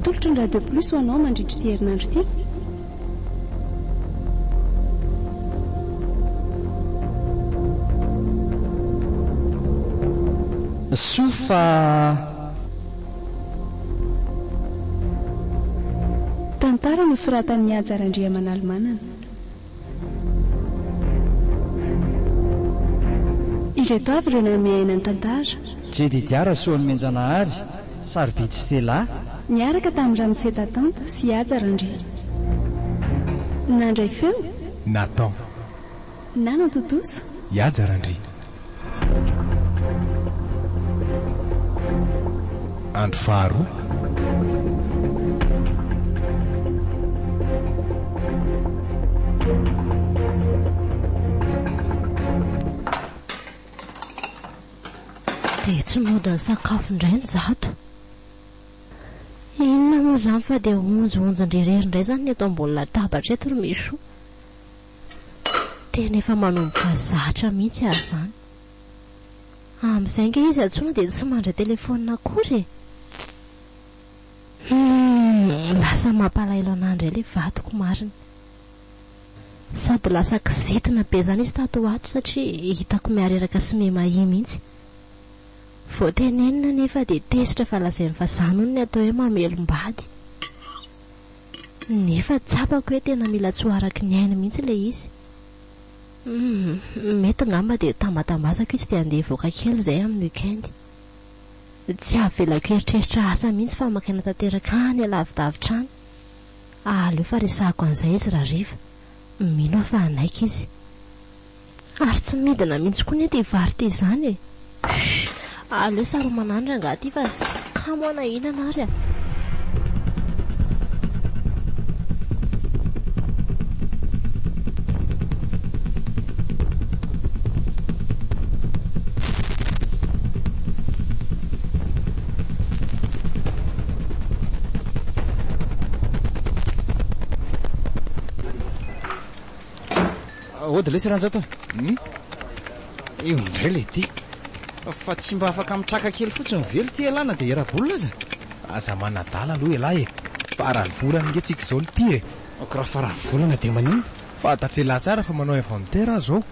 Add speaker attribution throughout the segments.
Speaker 1: Atolotry ny Radio Plus ho anao mandritra ity herinandro ity.
Speaker 2: Soa fa.
Speaker 1: Tantara nosoratan'i Haja Randriamanalomanana. Ireto avy ireo nanome aina ny tantara.
Speaker 2: Jedidia Rasoanomenjanahary, Sarobidy Stella.
Speaker 1: Niaraka tamin'i Ramose Tatanta sy Haja Randria. Nandray feo.
Speaker 3: Nathan.
Speaker 1: Nanatontosa.
Speaker 3: I Haja Randria. Andro faharoa.
Speaker 4: Dia tsy mody nisakafo indray ny zato. Inona moa izany fa dia honjohonjon-dry irery indray izany ny eto ambony latabatra eto ry Michou. Tena efa manomboka zatra mihitsy aho izany. Amin'izay ange izy antsoina dia tsy mandray telefaonina akory e! Humm, lasa mampalahelo anà indray ilay vadiko marina. Sady lasa kizitina be izany izy tato ho ato satria hitako mihareraka sy miha-mahia mihitsy. Vao tenenina anefa dia tezitra fa lazainy fa izany hono ny atao hoe mamelom-bady. Nefa tsapako hoe tena mila tsy ho araky ny ainy mihitsy ilay izy. Humm, mety ngamba dia tambatambazako izy dia handeha hivoaka kely izay amin'ny week-end. Tsy avelako hieritreritra asa mihitsy fa maka aina tanteraka any alavidavitra any. Aleo fa resahako an'izay izy rahariva. Mino aho fa hanaiky izy. Ary tsy midina mihitsy koa anie ity vary ity izany e! Humm! Aleo saromana any rangahy ity fa kamo aho na hihinana ary a!
Speaker 2: Ody lesy Ranjato a! Hum? Io indray ilay ity. Fa tsy mba afaka mitraka kely fotsiny ve ity ialahy na dia era-bolona aza?
Speaker 3: Aza manadala aloha ialahy e! Faran'ny volana ange tsika izao ity e!
Speaker 2: Ko raha faran'ny volana dia maninona?
Speaker 3: Fantatr'ialahy tsara fa manao inventaire aho izao.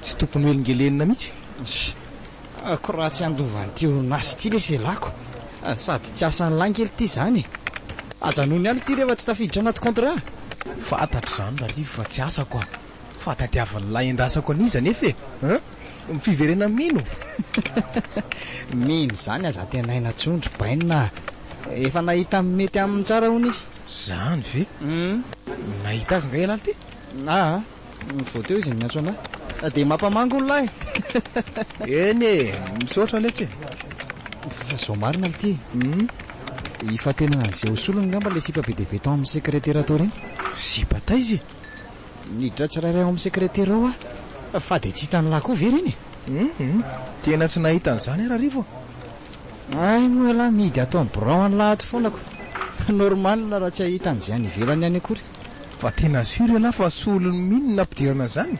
Speaker 3: Tsy tokony ho elingelenina mihitsy.
Speaker 2: Ko raha tsy handova an'ity orinasa ity lesy ialahy ko! Sady tsy asan'lah ange ity izany e! Ajanony any ity rehefa tsy tafiditra anaty contrat.
Speaker 3: Fantatro izany Rarivo fa tsy asako a! Fa tadiavin'lah endrasako an'iza anefa e! Hein? Ny fiverenan'i Mino?
Speaker 2: Mino izany aza antenaina intsony ry Bainina a! Efa nahita ny mety aminy tsara hono izy.
Speaker 3: Izany ve? Nahita azy nga ialahy ity?
Speaker 2: Aa, vao teo izy no niantso anah. Dia mampamangy hono lahy e!
Speaker 3: Eny e! Misaotra letsy e!
Speaker 2: Fa izao marina lty e! Hifantenana an'izay ho solony angamba ilay sipa be dia be tao amin'ny sekretera tao ireny.
Speaker 3: Sipa taiza e?
Speaker 2: Niditra tsirairay ao amin'ny sekretera ao aho fa dia tsy hitan'lah koa ve ireny e?
Speaker 3: Hum, tena tsy nahita an'izany aho Rarivo a!
Speaker 2: Hay moa ialahy mihidy ato amin'ny birao an'lah ato foana ko! Normal raha tsy hahita an'izay any ivelany any akory.
Speaker 3: Fa tena sur ialahy fa solon'ny mino no nampidirana an'izany?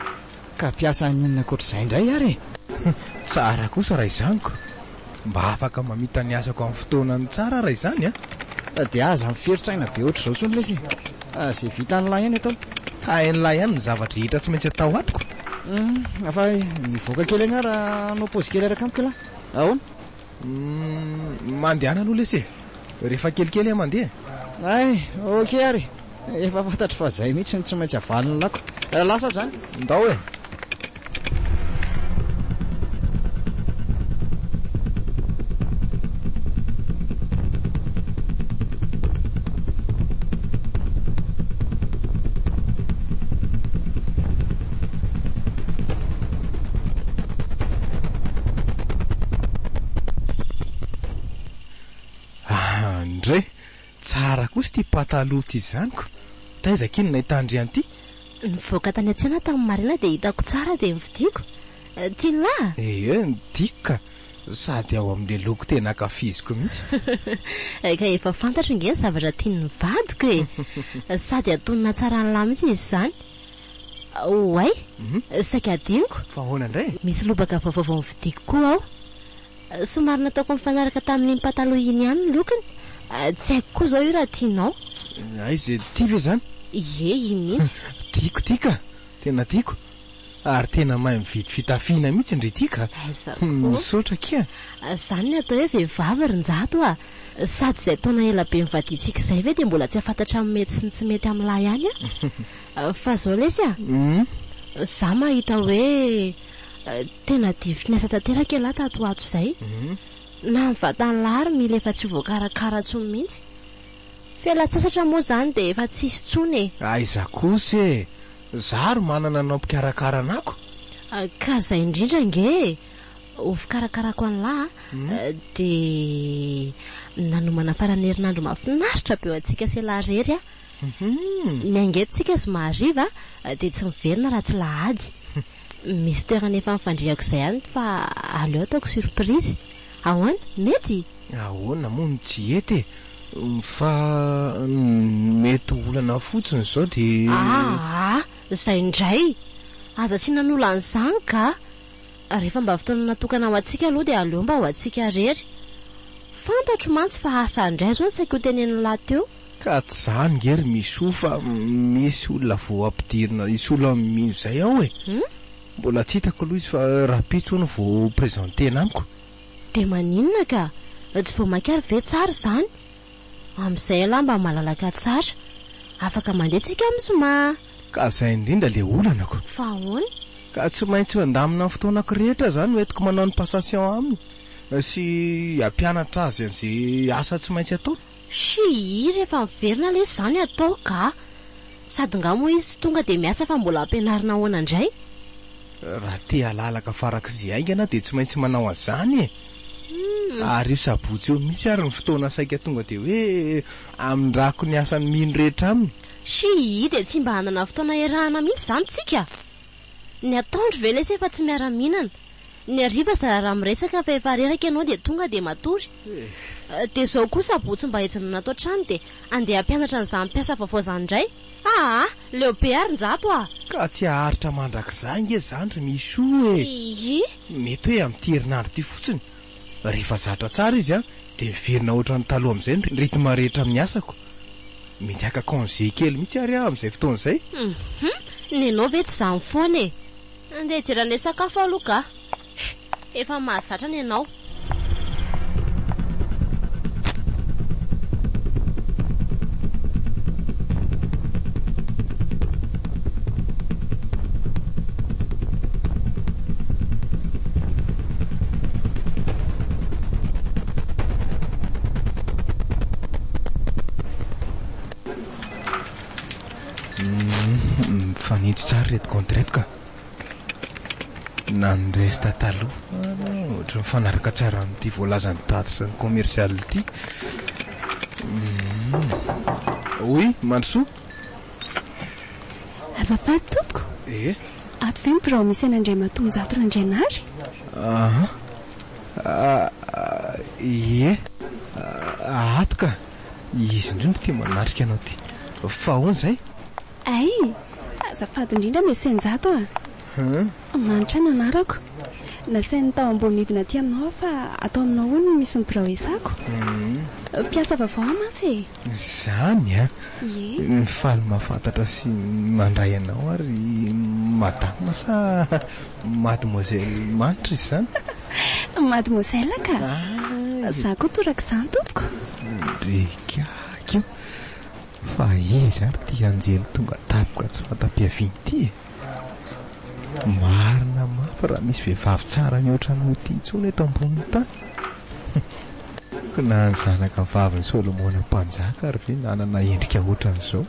Speaker 2: Ka mpiasa haninona ankoatr'izay indray ary e?
Speaker 3: Tsara kosa raha izany ko! Mba afaka mamita ny asako amin'ny fotoanany tsara raha izany an!
Speaker 2: Dia aza miferotr'aina be ohatr'izao intsony lesy e! Izay vitan'lah ihany atao.
Speaker 3: Ka hain'lah ihany ny zava-drehetra tsy maintsy atao ato ko!
Speaker 2: Hum, fa hivoaka kely any aho raha hanao paozy kely araka amiko ialahy. Ahoana?
Speaker 3: Humm, mandehana aloha lesy e! Rehefa kelikely aho mandeha e!
Speaker 2: Hay, ok ary e! Efa fantatro fa izay mihitsy no tsy maintsy havalin'ny lako. Lasa aho izany.
Speaker 3: Ndao e! Andre! Tsara kosa ity pataloha ity izany ko! Taiza akia no nahitandry an'ity?
Speaker 4: Nivoaka tany an-tsena tamin'ny maraina dia hitako tsara dia novidiako. Tian'lah?
Speaker 3: Ee, tiako ka! Sady ao amin'ilay loko tena ankafiziko mihitsy.
Speaker 4: Ka efa fantatro ange ny zavatra tian'ny vadiko e! Sady antonona hatsaran'lah mihitsy izy izany. Oay! Saika hadinoko.
Speaker 3: Fa ahoana indray?
Speaker 4: Misy lobaka vaovao vao novidiako koa ao. Somary nataoko nifanaraka tamin'iny pataloha iny ihany ny lokony. Tsy haiko koa izao io raha tianao.
Speaker 3: Aiza e, ity ve izany?
Speaker 4: Ie, iny mihitsy.
Speaker 3: Tiako ity ka! Tena tiako. Ary tena mahay mividy fitafiana mihitsy ndry ity ka!
Speaker 4: Aiza koa.
Speaker 3: Misaotra akia.
Speaker 4: Izany ny atao hoe vehivavy ry Njato a! Sady izay taona ela be nivadiantsika izay ve dia mbola tsy hahafantatra ny mety sy ny tsy mety amin'ny lahy ihany aho? Fa izao lesy a! Izaho mahita hoe tena difotry ny asa tanteraka ialahy tato ho ato izay. Na ny vatan'ny lahy ary mila efa tsy voakarakara intsony mihitsy. Fialan-tsasatra moa izany dia efa tsisy intsony e!
Speaker 3: Aiza kosa e! Za ary manana anao mpikarakara anako.
Speaker 4: Ka izay indrindra ange e! Ho fikarakarako an'lah dia nanomana faran'ny herinandro mahafinaritra be ho antsika sy elah irery aho. Miainga eto tsika zoma hariva dia tsy miverina raha tsy lahady. Misy toerana efa nifandrihako izay ihany fa aleo ataoko surprise. Ahoana? Mety?
Speaker 3: Ahoana moa no tsy hety e? Fa mety ho olana fotsiny izao dia.
Speaker 4: Aa! Izay indray! Aza asiana ny olana izany ka! Rehefa mba fotoana natokana ho antsika aloha dia aleo mba ho antsika irery. Fantatro mantsy fa asa indray izao no saika ho tenenin'lah teo.
Speaker 3: Ka tsy izany nge ry Michou fa misy olona vao ampidirina hisolo an'i Mino izay ao e! Mbola tsy hitako aloha izy fa rahampitso hono vao ho presenter-na amiko.
Speaker 4: Dia maninona ka? Tsy vao mainka ary ve tsara izany? Amin'izay ialahy mba malalaka tsara. Afaka mandeha tsika amin'ny zoma.
Speaker 3: Ka izay indrindra ilay olana ko.
Speaker 4: Fa ahoana?
Speaker 3: Ka tsy maintsy mandamina ny fotoanako rehetra izany ho entiko manao ny passation aminy sy hampianatra azy an'izay asa tsy maintsy ataony.
Speaker 4: Shii, rehefa miverina lesy izany atao ka! Sady nga moa izy tsy tonga dia miasa fa mbola ampianarina ahoana indray?
Speaker 3: Raha te halalaka farak'izay haingana aho dia tsy maintsy manao an'izany e! Ary io sabotsy io mihitsy ary ny fotoana saika tonga dia hoe hamindrako ny asan'ny mino rehetra aminy.
Speaker 4: Shii, dia tsy mba hanana fotoana iarahana mihitsy izany tsika? Ny atoandro ve lesy efa tsy miara-mihinana? Ny hariva zara raha miresaka fa efa reraka ianao dia tonga dia matory. Dia izao koa sabotsy mba hijanona ato an-trano dia andeha hampianatra an'izany mpiasa vaovao izany indray. Aa! Leo be ary Njato a!
Speaker 3: Ka tsy haharitra mandrakizay ange izany ry Michou e!
Speaker 4: Ii.
Speaker 3: Mety hoe amin'ity herinandro ity fotsiny. Rehefa zatra tsara izy an, dia miverina ohatran'ny taloha amin'izay ny rythme rehetra amin'ny asako. Mety haka congé kely mihitsy ary aho amin'izay fotoana izay.
Speaker 4: Hum! Nenao ve tsy izany foana e! Andeha hijery an'ilay sakafo aloha ka! Efa mahazatra ny anao.
Speaker 3: Mifanitsy tsara ireto kaonty ireto ka. Na ny reste taloha ohatran'ny mifanaraka tsara amin'ity voalazan'ny tatitra ny commercial ity. Oui, Mandrosoa.
Speaker 1: Azafady tompoko.
Speaker 3: Eh.
Speaker 1: Ato ve ny birao misy an'Andriamatoa Njato Randrianary?
Speaker 3: Aha. Ie. Ato ka. Izy indrindra ity manatrika anao ity. Fa ahoana izay?
Speaker 1: Hay! Azafady indrindra Monsieur Njato a! Manitra ny anarako. Nasain'ny tao ambony nidina aty aminao aho fa ato aminao hono no misy ny birao iasako. Mpiasa vaovao aho mantsy e!
Speaker 3: Izany an!
Speaker 1: Ie.
Speaker 3: Faly mahafantatra sy mandray anao ary Madame sa Mademoiselle Manitra izy izany?
Speaker 1: Mademoiselle ka! Za koa torak'izany tompoko.
Speaker 3: Ndry io! Fa iza ary ity anjely tonga tampoka tsy fanta-piaviana ity e? Marina mafy raha misy vehivavy tsara mihoatra noho ity intsony eto ambonin'ny tany. Ko na ny zanaka vavin'i Solomona mpanjaka ary ve nanana endrika ohatran'izao?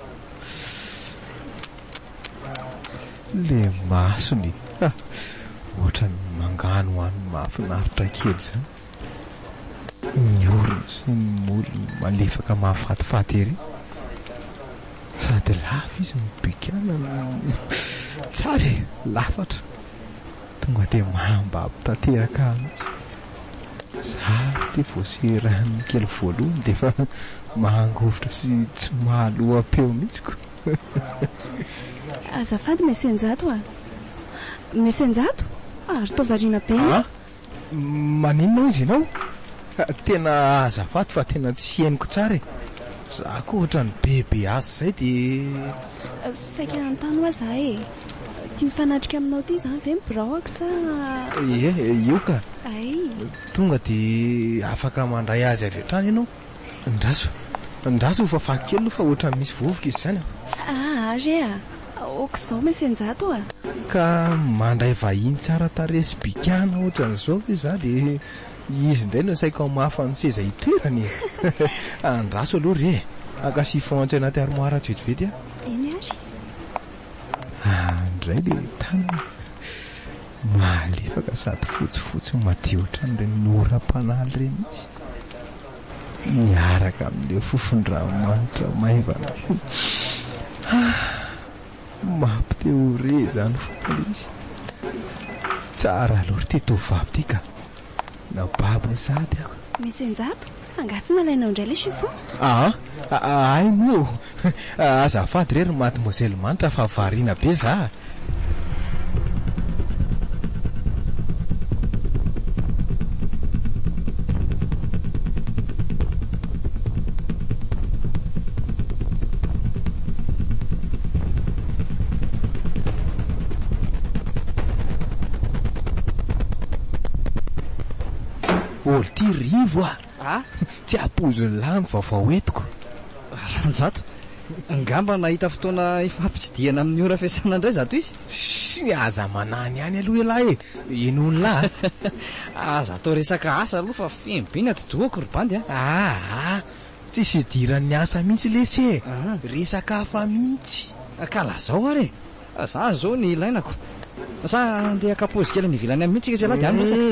Speaker 3: Le masony e! Ohatran'ny manganohano mahafinaritra kely izany. Ny orona sy ny molony malefaka mahafatifaty ery. Sady lava izy no bikàna no tsara e! Lafatra. Tonga dia mahambabo tanteraka ahy mihitsy. Za ary ity vao seran'ny kely voalohany dia efa mahangovitra sy tsy mahaloa-peo mihitsy ko.
Speaker 1: Azafady Monsieur Njato a! Monsieur Njato? Ary toa variana be
Speaker 3: Maninona hozy ianao? Tena azafady fa tena tsy henoko tsara e. Za koa ohatran'ny bebe azy izay dia.
Speaker 1: Saika hanontany hoa za e. Ty mifanatrika aminao ty izany ve ny biraoko sa.
Speaker 3: Ie, io ka.
Speaker 1: Hay.
Speaker 3: Tonga dia afaka mandray azy avy hatrany ianao. Ndraso, ndraso ho fafako kely aloha fa ohatran'ny misy vovoka izy izany a.
Speaker 1: Aa re a! Ok izao Monsieur Njato a!
Speaker 3: Ka mandray vahiny tsara tarehy sy bikàna ohatran'izao ve za dia izy indray no asaiko hamafa ny seza hitoerany e! Andraso aloha re e! Haka chiffon atsy anaty armoire atsy vetivety aho.
Speaker 1: Eny ary.
Speaker 3: Andray le tanana malefaka sady fotsifotsy madio ohatran'ireny oram-panala ireny mihitsy. Miaraka amin'ilay fofon-dranomanitra maivana. Ah! Mampite ho re izany foana ilay izy. Tsara aloha ity tovovavy ity ka. Nababony sahady aho.
Speaker 1: Misy eninjato? Angaha tsy nalainao indray ilay chiffon?
Speaker 3: Aa! Hay moa! Azafady re ry mademoiselle Manitra fa variana be za. Olo ty Rivo a!
Speaker 2: A!
Speaker 3: Tsy ampoizin'ny lahy ny vaovao entiko.
Speaker 2: Ranjato, Angamba nahita fotoana hifampitsidihana amin'ny ora fiasana indray zato izy?
Speaker 3: Sy aza manany ihany aloha ialahy e! Henoin'lah
Speaker 2: a! Aza atao resaka asa aloha fa feno be ny atidohako ry bandy a!
Speaker 3: Aa! Tsisy idiran'ny asa mihitsy lesy e! Resaka hafa mihitsy!
Speaker 2: Ka lazao ary e! Za zao ny ilainako. Sa andeha haka paozy kely any ivelany any mihitsy isika ialahy dia any miresaka?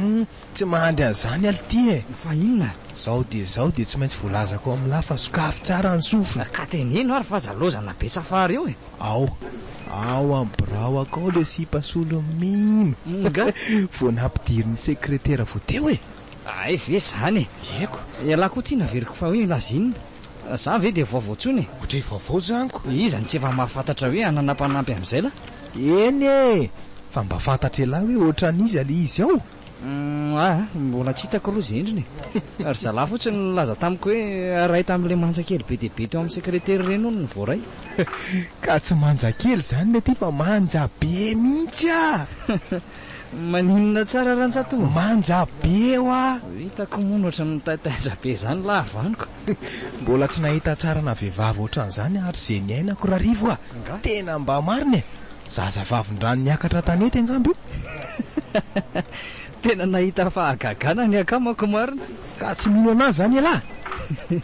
Speaker 3: Humm! Tsy mahandry an'izany alo ty e!
Speaker 2: Fa inona?
Speaker 3: Zao dia zao dia tsy maintsy voalazako amin'lah fa sokafy tsara ny sofina.
Speaker 2: Ka teneno ary fa aza lozana be safary eo e!
Speaker 3: Ao, ao amin'ny birao akao le sipa solon'i Mino.
Speaker 2: Nga?
Speaker 3: Vao nampidirin'ny sekretera vao teo e!
Speaker 2: Hay ve zany e!
Speaker 3: Eko.
Speaker 2: Ialahy koa ty naveriko fa hoe milaza inona? Za ve dia vaovao tsony e!
Speaker 3: Ohatray vaovao zany ko!
Speaker 2: Iza no tsy efa mahafantatra hoe hanana mpanampy amin'izay lah?
Speaker 3: Eny e! Fa mba fantatr'ialahy hoe ohatran'iza le izy ao?
Speaker 2: Humm aa, mbola tsy hitako aloha izay endriny e! Ry zalahy fotsiny no nilaza tamiko hoe ray tamin'ilay manja kely be dia be teo amin'ny sekretera ireny hono no voaray.
Speaker 3: Ka tsy manja kely izany le ty fa manja be mihitsy ah!
Speaker 2: Maninona tsara Ranjatovo?
Speaker 3: Manja be hoa!
Speaker 2: Hitako moa ny ohatran'ny mitaitaitra be izany lahy vaniko.
Speaker 3: Mbola tsy nahita hatsarana vehivavy ohatran'izany hatrizay niainako Rarivo a! Tena mba marina e! Zazavavindrano niakatra tanety angamba io?
Speaker 2: Tena nahita fahagagana ny akamako marina.
Speaker 3: Ka tsy mino anazy izany ialahy?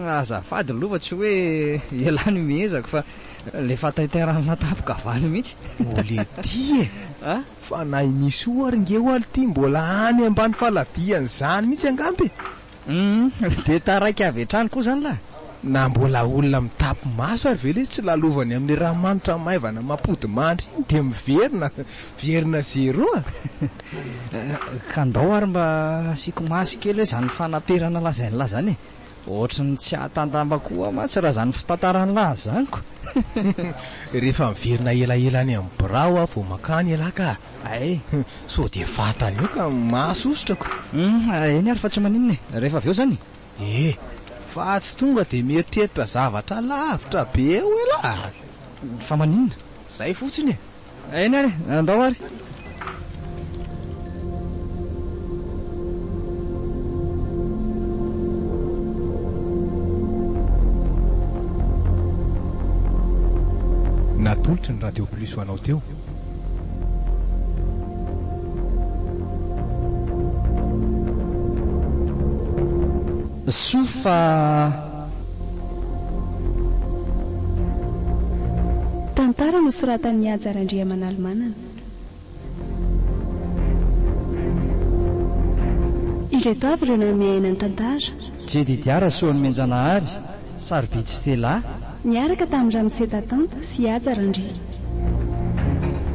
Speaker 2: Azafady lova tsy hoe ialahy no mihezako fa Le fahataitairana tampoka avy any mihitsy.
Speaker 3: Ole ty e! Fa na i Misoa ary nge ho'a ty mbola any ambany faladian'izany mihitsy angamba e!
Speaker 2: Humm, dia taraiky avy hatrany koa zany lah?
Speaker 3: Na mbola olona mitapy maso ary ve lesy tsy lalovany amin'le ranomanitra maivana mampody mandry iny dia miverina, verina zéro a!
Speaker 2: Ka ndao ary mba asiako maso kely hoe zany fanaperana lazain'lah zany e! Ohatry ny tsy hahatandamba koa mantsy raha izany fitantaran'lah izany ko.
Speaker 3: Rehefa miverina elaela any amin'ny birao aho vao mankany ialahy ka.
Speaker 2: Ay.
Speaker 3: Sao dia fantany eo ka mahasosotra ko.
Speaker 2: Hum, eny ary fa tsy maninona e. Rehefa avy eo izany.
Speaker 3: E! Fa tsy tonga dia mieritreritra zavatra lavitra be eo ialahy.
Speaker 2: Fa maninona?
Speaker 3: Izay fotsiny e.
Speaker 2: Eny ary e, andao ary.
Speaker 3: Natolotry ny Radio Plus ho anao teo.
Speaker 2: Soa fa.
Speaker 1: Tantara nosoratan'i Haja Randriamanalomanana. Ireto avy ireo nanome aina ny tantara.
Speaker 2: Jedidia Rasoanomenjanahary, Sarobidy Stella.
Speaker 1: Niaraka tamin'i Ramose Tatanta sy Haja Randria.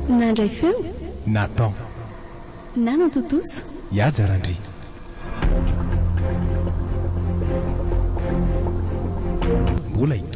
Speaker 1: Nandray feo.
Speaker 3: Nathan.
Speaker 1: Nanatontosa.
Speaker 3: I Haja Randria. Mbola hitohy.